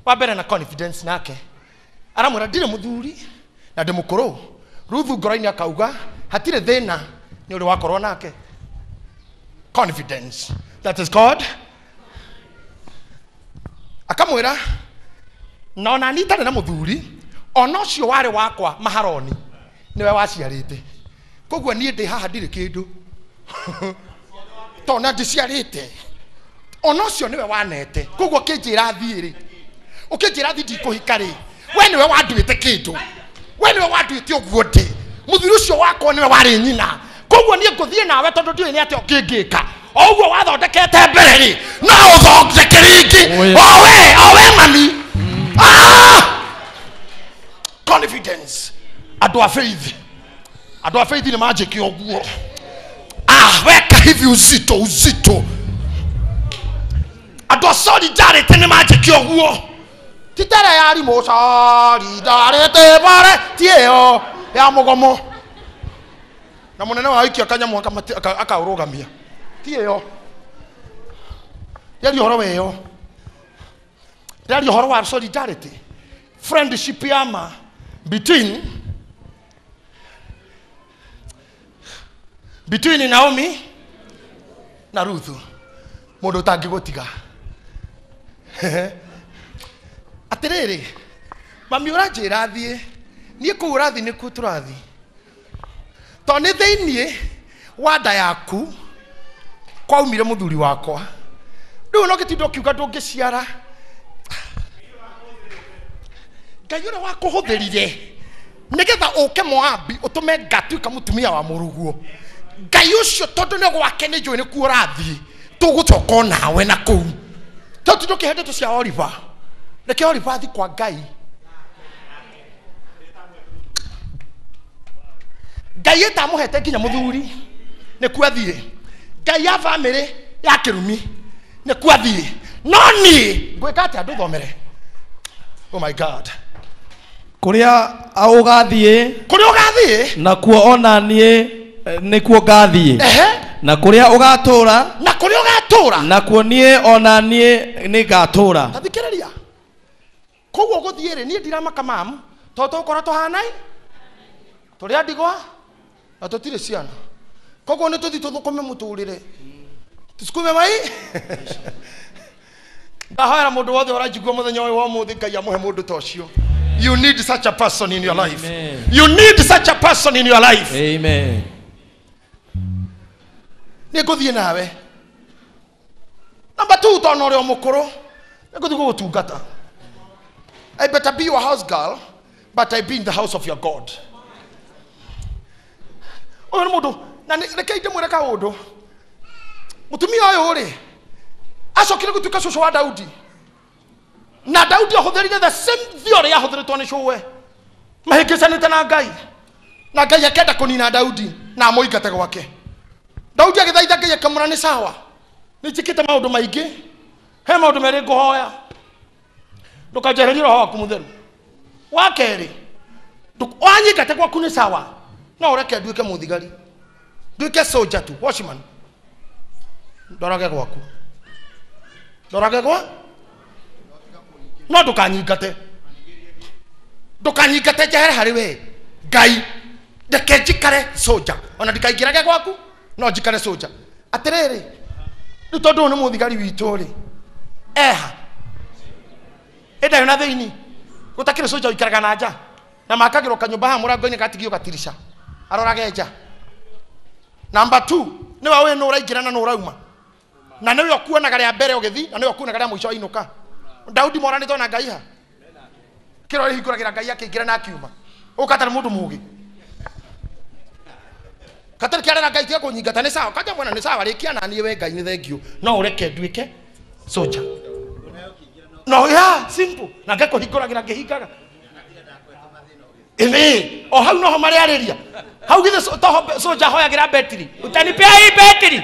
wa mbere na confidence nake. Aramwĩra ndirĩ mũthuri na ndĩ mũkũrũ. Ruthu ngoro-inĩ akauga hatirĩ thĩna Nĩ ũrĩ wakorwo nake. Confidence. That is God. Akamwĩra na ona niĩ itarĩ na mũthuri ona ũcio warĩ wakwa Maharoni nĩwe waciarĩte. Koguo niĩ ndĩ haha ndirĩ kĩndũ. Tondũ ndiciarĩte. Ona ũcio nĩwe wanete. Koguo ũkĩnjĩra thiĩ rĩ. Ũkĩnjĩra thiĩ ndikũhika rĩ. We nĩwe wanduĩte kĩndũ. We nĩwe wanduĩte ũguo ndĩ. Mũthuri ũcio wakwa nĩwe warĩ nyina. Koguo niĩ ngũthiĩ nawe tondũ ndiũĩ nĩ atĩa ũngĩngĩka. O ũguo wathondekete mbere rĩ, no ũthondeke rĩngĩ. O we mami. Confidence. Andũ a faith. Andũ a faith nĩ manjĩke ũguo. Weka hivi uzito uzito. Andũ a solidarity nĩ manjĩke ũguo. Ti tere ya arimũ solidarity bare ti ĩyo ya mũgomo. Na mũnene wa aikia kanyamũ akaũrũgamia. Ti ĩyo. Ndĩraria ũhoro wa ĩyo. Ndĩraria ũhoro wa solidarity. Friendship ya ma between Naomi na Ruthu. Mũndũ ũtangĩgũtiga. Atĩrĩrĩ, mami ũranjĩra thiĩ, niĩ kũu ũrathiĩ nĩkuo tũrathiĩ. Tondũ nĩ thĩiniĩ wa nda yaku kwaumire mũthuri wakwa. Rĩu no gĩtindo ũkiuga ndũngĩciara. Ngai ũrĩa wakũhũthĩrire nĩgetha ũke Moabi ũtũme ngatuĩka mũtumia wa mũrũguo. Ngai ũcio tondũ nĩ gwake nĩ njũĩ nĩkuo ũrathiĩ, tũgũcoka onawe na kũu. Tondũ ndũkĩhe ndeto cia Oliver. Reke Oliver athiĩ kwa Ngai. Ngai ĩtamũhete nginya mũthuri nĩkuo athiĩ. Ngai ya bamĩrĩ ya kĩrumi nĩkuo athiĩ. No niĩ ngwĩka atĩa ndũthomere? Oh my God. Kũrĩa ũgathiĩ, kũrĩa ũgathiĩ, nakuo ona niĩ nĩkuo ngathiĩ. Na kũrĩa ũgatũũra, na kũrĩa ũgatũũra, nakuo niĩ ona niĩ nĩngatũũra. Ta thikĩrĩria. Koguo gũthiĩ rĩ, niĩ ndiramaka mamu, tondũ tũgũkorwo tũhanai tũrĩ a ndigwa na tũtirĩ ciana. Koguo nĩ tũthiĩ tũthũkũme mũtũrĩre. Tusukume mai. Ndahoera mũndũ wothe ũranjigua mũthenya ũyũ wa ũmũthĩ, Ngai amũhe mũndũ ta ũcio. You need such a person in your life. Amen. You need such a person in your life. Amen. Nĩ ngũthiĩ nawe. Number 2, tondũ ũrĩ o mũkũrũ, nĩ ngũthiĩ gũgũtungata. I better be your house girl, but I be in the house of your God. Ũyũ nĩ mũndũ, na reke ndĩmwĩre kaũndũ. Mũtumia ũyũ rĩ, acokire gũtuĩka cũcũ wa Daudi. Na Daudi ahũthĩrire the same theory yahũthĩrĩtwo nĩ cũwe. Mahĩngĩcanĩte na Ngai. Na Ngai akĩenda kũnina Daudi na amũingate gwake. Daudi agĩthaitha Ngai akamwĩra nĩ sawa. Nĩ njĩkĩte maũndũ maingĩ. He maũndũ merĩ ngũhoya. Ndũkanjehererie roho waku mũtheru. Wa kerĩ, wanyingate gwaku nĩ sawa. No ũreke nduĩke mũthigari. Nduĩke soldier tu, watchman. Ndorage gwaku. Ndorage gwa? No ndũkanyingate. Ndũkanyingate njehere harĩ we. Ngai, reke njikare soldier. Ona ndikaingĩrage gwaku, no njikare soldier. Atĩrĩrĩ, rĩu tondũ ũyũ nĩ mũthigari witũ rĩ, eha. Ĩndayo na thĩinĩ. Gũtakĩrĩ soldier ũikaraga na nja. Na makagĩrwo kanyũmba haha mũrango-inĩ gatigio gatirisha. Arorage nja. Number 2, nĩwe ũĩ nũ ũraingĩra na nũ ũrauma. Na nĩwe ũkuonaga rĩa mbere ũgĩthiĩ, na nĩwe ũkuonaga rĩa mũico wainũka. Daudi moranĩtwo na Ngai ha. Kĩrĩa ũrĩhingũragĩra Ngai akĩingĩra na akiuma. Ũka tarĩ mũndũ mũũgĩ. Katarĩ kĩarera Ngai tiga kũnyingata nĩ sawa. Kanja mwana nĩ sawa, rĩkia na niĩ we Ngai nĩ thengiũ. No ũreke nduĩke soldier. No yeah, simple. Na ngakũhingũragĩra ngĩhingaga. Ĩni, o hau noho marĩarĩria. Hau githĩ toho soldier ahoyagĩra betiri. Utanipea hii betiri.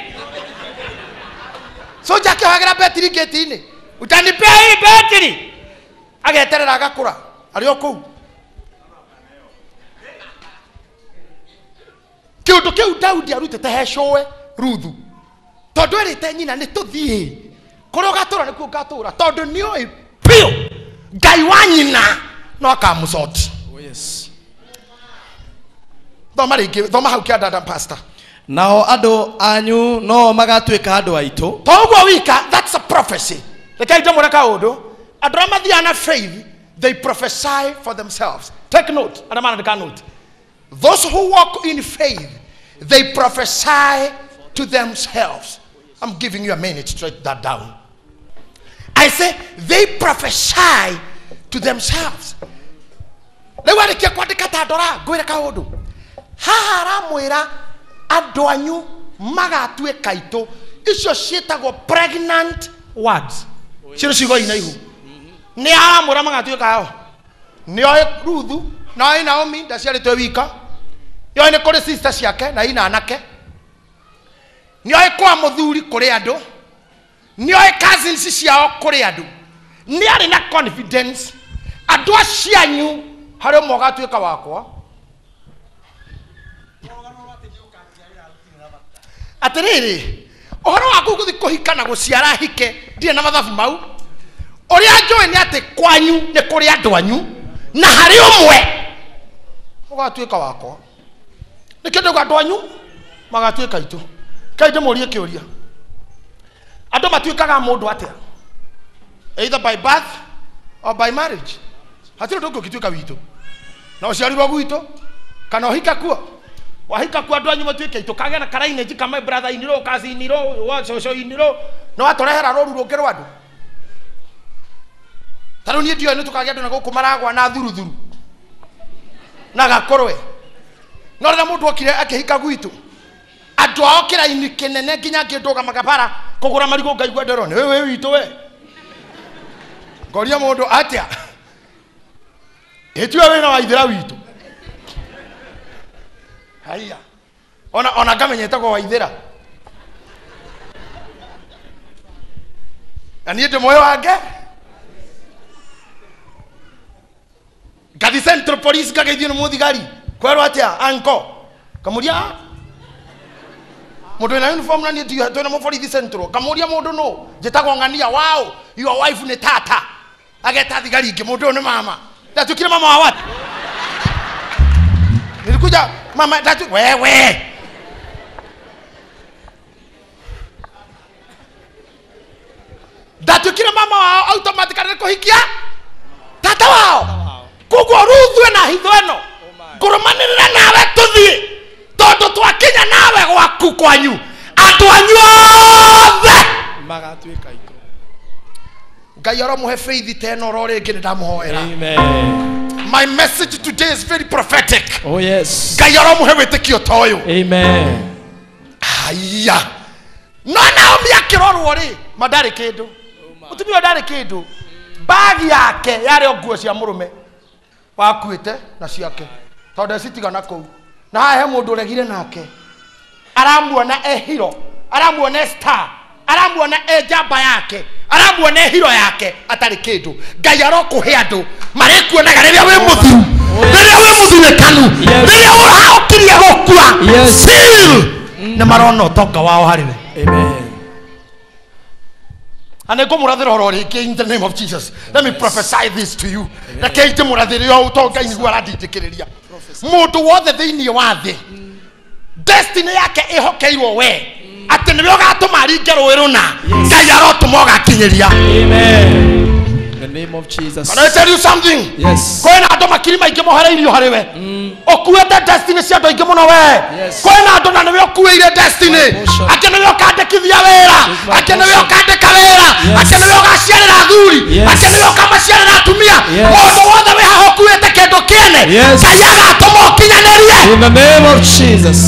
Soldier akĩhoyagĩra betiri ngĩti-inĩ. Utanipea hii betiri. Ageterera agakũra. Arĩ o kũu. Kĩũndũ kĩu Daudi arutĩte he cũwe Ruthu. Tondũ erĩte nyina nĩ tũthiĩ. Kũrĩa ũgatũũra nĩkuo ngatũũra. Tondũ nĩoĩ biũ Ngai wa nyina no akamũcoti. Oh yes. Thoma rĩngĩ, thoma hau kĩandanda pastor. Nao andũ anyu no magatuĩka andũ aitũ. To ũguo wika, that's a prophecy. Rekei ndĩmwĩre kaũndũ. Andũ arĩa mathiaga na faith, they prophesy for themselves. Take note. Arĩa marandĩka note. Those who walk in faith, they prophesy to themselves. I'm giving you a minute to write that down. I say they prophesy to themselves. Rĩu arĩkia kwandĩka ta ndora ngwĩre kaũndũ. Haha aramwĩra andũ anyu magatuĩka aitũ. Icio ciĩtagwo pregnant words. Cirĩ ciugo ina ihu. Nĩ aramwĩra magatuĩka ao. Nĩ oĩ Ruthu, na oĩ Naomi ndaciarĩtwo wika. Nĩ oĩ nĩ kũrĩ sister ciake na ina anake. Nĩ oĩ kwa mũthuri kũrĩ andũ. Nĩ oĩ cousins ciao kũrĩ andũ. Nĩ arĩ na confidence. Andũ acio anyu harĩ ũmwe ũgatuĩka wakwa. Atĩrĩrĩ, ũhoro waku gũthiĩ kũhika na gũciara hike ndirĩ na mathabu mau. Ũrĩa njũĩ nĩ atĩ kwanyu nĩ kũrĩ andũ anyu na harĩ ũmwe ũgatuĩka wakwa. Nĩkĩo ndauga andũ anyu magatuĩka aitũ. Kai ndĩmũrie kĩũria. Andũ matuĩkaga mũndũ atĩa? Either by birth or by marriage. Hatirĩ ũndũ ũngĩ ũngĩtuĩka witũ. Na ũciarirwo gwitũ kana ũhika kuo. Wahika kuo andũ anyu matuĩke aitũ. Kagĩa na karainĩji ka my brother in law, cousin in law, wa cũcũ in law, na watũrehera rũru rũngĩ rwa andũ. Ta rĩu niĩ ndiũĩ nĩ tũkagĩa andũ na gũkũ maragwa na thuruthuru na gakorwe. No rĩrĩa mũndũ okire akĩhika gwitũ, andũ ao kĩraini kĩnene nginya ngĩndũgamaga bara kũgũra marigũ ngaigua ndĩrwo nĩ wĩ witũ we. Ngoria mũndũ atĩa? Ĩtiwe wĩna wa ithĩra witũ. Haiya. Ona ngamenya ĩtagwo wa ithĩra. Na niĩ ndĩmũĩ wange. Ngathi Central Police ngageithio nĩ mũthigari. Kwerwo atĩa anko? Kamũria mũndũ wĩna uniform na niĩ ndiũĩ twĩna mũborithi Central. Kamũria mũndũ nũ? Njĩtagwo Ng'ania. Wow, your wife nĩ tata. Ageta thigari ingĩ mũndũ ũyũ nĩ mama. Ndatuĩkire mama wa what? Nilikuja mama tatu wewe. Ndatuĩkire mama wao automatically kũhikia tata wao. Koguo Ruthu ena hitho ĩno. Ngũrũmanĩrĩra nawe tũthiĩ. Tondũ twakinya nawe gwaku kwanyu. Andũ anyu othe magatuĩka aitũ. Ngai aromũhe faith ta ĩno oro rĩngĩ nĩ ndamũhoera. Amen. My message today is very prophetic. Oh yes. Ngai aromũhe wĩtĩkio ta ũyũ. Amen. Haiya. No Naomi akĩrorwo rĩ, ma ndarĩ kĩndũ. Mũtumia ũyũ ndarĩ kĩndũ. Bagi yake yarĩ o nguo cia mũrũme wakuĩte na ciake. Tondũ ndecitigana kũu. Na haha he mũndũ ũregire nake. Aramuona e hero, aramuona e star, aramuona e njamba yake, aramuona e hero yake atarĩ kĩndũ. Ngai arokũhe andũ marĩkuonaga rĩrĩa wĩ mũthiu, rĩrĩa wĩ mũthurĩkanu, rĩrĩa ũraũkirie gũkua. Yes. Still nĩ marona ũtonga wao harĩ we. Amen. And I go in the name of Jesus. Let me prophesy this to you. Reke ndĩmũrathĩre o ũtonga nĩguo arandindĩkĩrĩria. Mũndũ wothe thĩinĩ wa thĩ, destiny yake ĩhokeirwo we. Atĩ nĩwe ũgatũma aringe rũĩ rũna. Ngai arotũma ũgakinyĩria. Amen. In the name of Jesus. Can I tell you something? Yes. Kwĩna andũ makiri maingĩ mohereirio harĩ we. Ũkuĩte destiny cia andũ aingĩ mũno we. Yes. Kwĩna andũ na nĩwe ũkuĩire destiny. My portion. Angĩ nĩwe ũkandĩkithia wĩra. It's my Angĩ nĩwe portion. ũkandĩka wĩra. Yes. Angĩ nĩwe ũgaciarĩra athuri. Yes. Angĩ nĩwe ũkamaciarĩra atumia. Yes. Mũndũ wothe wĩ haha ũkuĩte kĩndũ kĩene. Yes. Ngai agatũma ũkinyanĩrie. In the name of Jesus.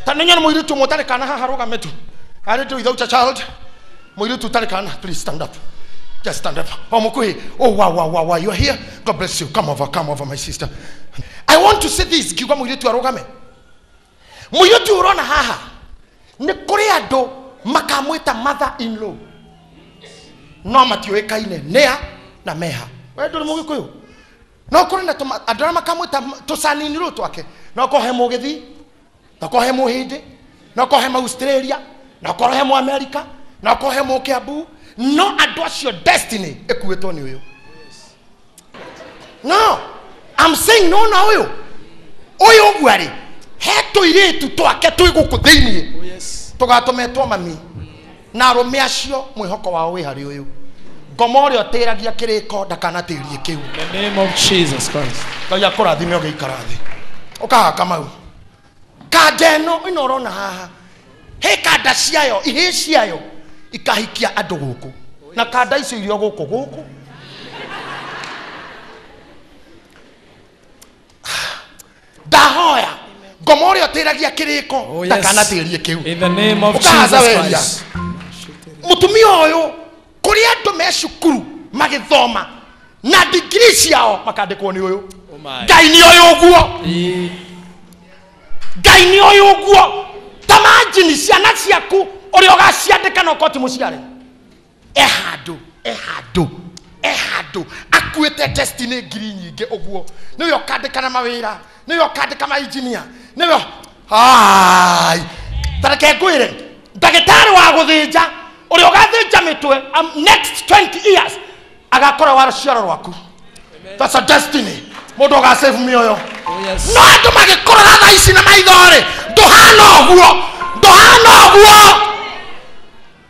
Ta nĩ nyone mũirĩtu ũmwe ũtarĩ kana haha arũgame tu. Arĩ tu without a child. Mũirĩtu ũtarĩ kana, please stand up. Just stand up. Oh, Mukuhi. Oh, wow, wow, wow, wow. You are here? God bless you. Come over, my sister. I want to say this. Kiuga mũirĩtu arũgame. Mũirĩtu ũrona haha. Nĩ kũrĩ andũ makamwĩta mother in law. No matiũĩkaine nĩa na meha. We ndũrĩ Mũgĩkũyũ? No kũrĩ na andũ arĩa makamwĩta tũcanini rũu twake. No kũhe Mũgĩthii, no kũhe Mũhĩndĩ, no kũhe Australia, no kũhe Mũ America, no kũhe Mũ Kiambu. No andũ acio destiny ĩkuĩtwo nĩ ũyũ. No, I'm saying no na ũyũ. Ũyũ ũguo rĩ, He tũirĩtu twake twĩ gũkũ thĩinĩ tũgatũmetwo mami na arũme acio mwĩhoko wao wĩ harĩ ũyũ. Ngoma ũrĩa ũtĩragia kĩrĩko ndakanatĩrie kĩu. In the name of Jesus Christ. Ngai akũrathime ũgĩikara thĩ. Ũkahaka mau. Kanda ĩno ĩno ũrona haha, he kanda ciayo, ihĩ ciayo ikahikia andũ gũkũ. Na kanda icio irio gũkũ gũkũ. Ndahoya ngoma ũrĩa ũtĩragia kĩrĩko ndakanatĩrie kĩu. In the name of Jesus Christ. Mũtumia ũyũ kũrĩ andũ me cukuru magĩthoma na degree ciao makandĩkwo nĩ ũyũ. Ngai nĩ ũyũ ũguo. Ngai nĩ ũyũ ũguo. Ta imagine ciana ciaku ũrĩa ũgaciandĩka na ũkorwo ti mũciare. E handũ e handũ akuĩte destiny ngiri nyingĩ ũguo. Nĩwe ũkandĩka na mawĩra, nĩwe ũkandĩka ma engineer, nĩwe ai. Ta reke ngwĩre, ndagĩtarĩ wa gũthĩnja ũrĩa ũgathĩnja mĩtwe next 20 years agakora wa rũciaro rwaku. That's a destiny. Mũndũ ũgasave mĩoyo. No andũ magĩkũrora thaa ici na maitho rĩ, ndũhana ũguo, ndũhana ũguo.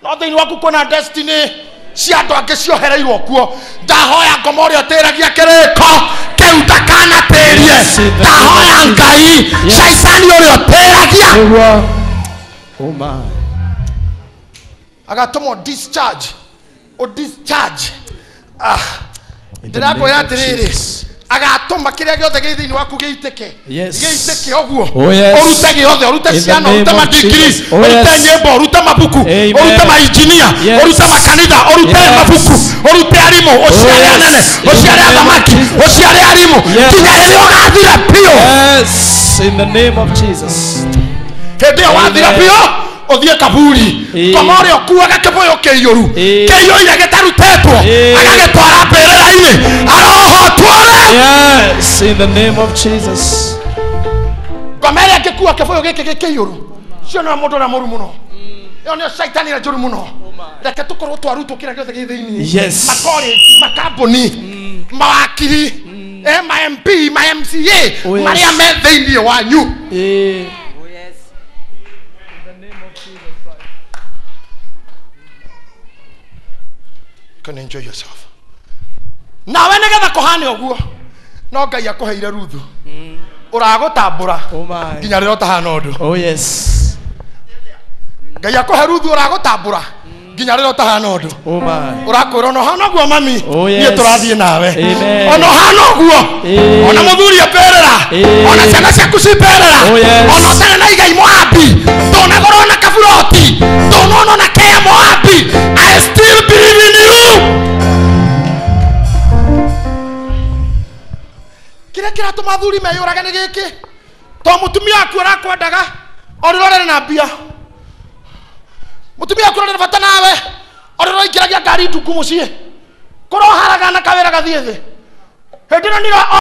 No thĩinĩ waku kwĩna destiny cia andũ angĩ ciohereirwo kuo. Ndahoya ngoma ũrĩa ũtĩragia kĩrĩko kĩu ndakanatĩrie. Ndahoya Ngai caitani ũrĩa ũtĩragia. Oh my. Agatũmwo discharge. O discharge. Ah. Ndĩrakwĩra atĩrĩrĩ, agatũma kĩrĩa gĩothe gĩ thĩinĩ waku gĩitĩke. Gĩitĩke ũguo. Ũrute gĩothe, ũrute ciana, ũrute madigiri, ũrute nyĩmbo, ũrute mabuku, ũrute mainjinia, ũrute makanitha, ũrute mabuku, ũrute arimũ, ũciare anene, ũciare athamaki, ũciare arimũ, nginya rĩrĩa ũgathira biũ. Yes, in the name of Jesus. Hĩndĩ ĩyo wathira biũ, ũthiĩ kaburi. Ngoma ũrĩa ũkuaga kĩbũyũ kĩiyũru, kĩiyũire gĩtarutetwo, agagĩtwara mbĩrĩra-inĩ, arohotwo rĩ. Yes, in the name of Jesus. Ngoma ĩrĩa ĩngĩkua kĩbũyũ gĩkĩ gĩkĩiyũru, cio nĩwe mũndũ ũrĩa mũru mũno. Ĩyo nĩyo caitani ĩrĩa njũru mũno. Reke tũkorwo twarutwo kĩrĩa gĩothe gĩ thĩinĩ. Yes. Makorenji, makambuni, mawakiri, ma MP, ma MCA, marĩa me thĩinĩ wanyu. Can enjoy yourself. Nawe nĩgetha kũhane ũguo, no Ngai akũheire Ruthu. Ũragũtambũra nginya rĩrĩa ũtahana ũndũ. Oh yes. Ngai akũhe Ruthu ũragũtambũra nginya rĩrĩa ũtahana ũndũ. Oh my. Ũrakwĩra ona ũhana ũguo mami, niĩ tũrathiĩ nawe. Amen. Ona ũhana ũguo, ona mũthuri emberera, ona ciana ciaku cimberera, ona ũtarĩ na igai Moabi, ndũnagũrwo na kaburoti, ndũnonwo na kea Moabi. I still believe in you. Kĩrĩa kĩratũma athuri meyũrage nĩ gĩkĩ, to mũtumia waku arakwendaga o rĩrĩa ũrarĩ na mbia, mũtumia waku ũrarĩ na bata nawe o rĩrĩa ũraingĩragia ngari ndungu mũciĩ, kũroharaga na kawĩra gathiĩ thĩ, hĩndĩ ĩno nĩrĩo